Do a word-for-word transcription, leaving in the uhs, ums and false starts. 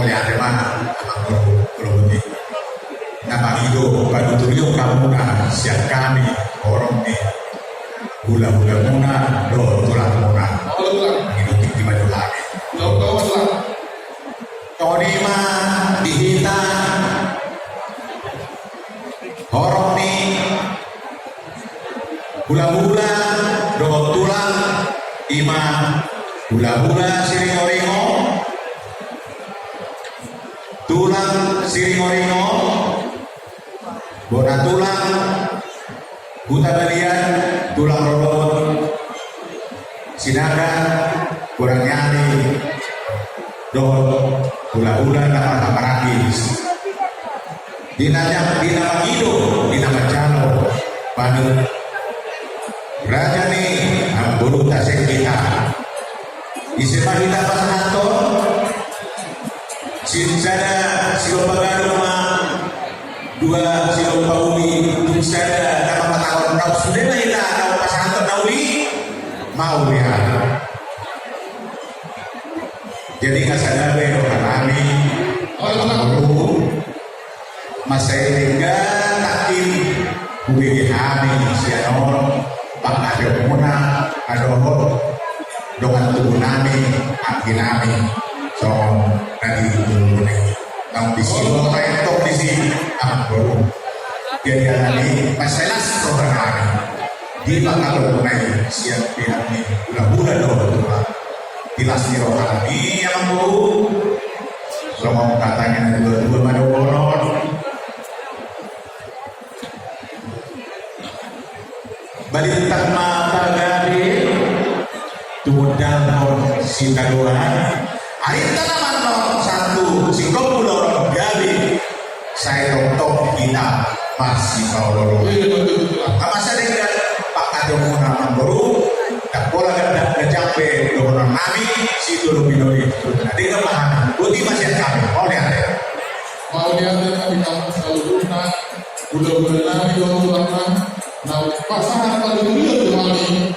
Mauliate ma, amang boru, boru ni. Na mangido panuturion hamuna sian hami, horong ni hulahulamuna dohot tulangmuna. Mangido tingki ma tu hami. Songon i ma di hita, horong ni hulahula dohot tulang, i ma hulahula Siringoringo, tulang Siringoringo, bona tulang Huta Balian, tulang rorobot Sinaga, bona ni ari, dohot hulahula na marhaha maranggi. Di na, di na mangido, di na manjalo, panu raja ni amangborunta sian hita. Ise ma hita pasahathon? Sisada silompa gadong ma, dua silompa uli, tung sada na manghatahon na sude ma hita na pasahathon na uli. Mauliate. Jadi nga sada be roha nami, amang boru, mansai denggan nangkin hubege hami sian on, panghataion muna, na dohot dongan tubu nami, anggi nami, songon na di tubu nami. Naung disi, naung tong disi, amang boru. Jadi alani, mansai las roha nami. Di panghataion muna i sian pihak ni hulahula dohot tulang. Di las ni roha nami, amang boru. Songon hata ni na tuatua ma dohonon. Balintang ma pagabe, tumundalhon sitadoan. Arinta na mandok sahat tu singkop ulaon gabe. Sai tongtong hita masipaolooloan. Amang sada, denggan panghataion muna, amang boru. Ndang pola ganda gajang pe dohonon nami, sitolopi nami. Denggan ma hami, boti ma sian hami. Mauliate. Mauliate ma di hamu saluhutna, hulahula nami dohot tulang nami, na pasahat panuturion tu hami.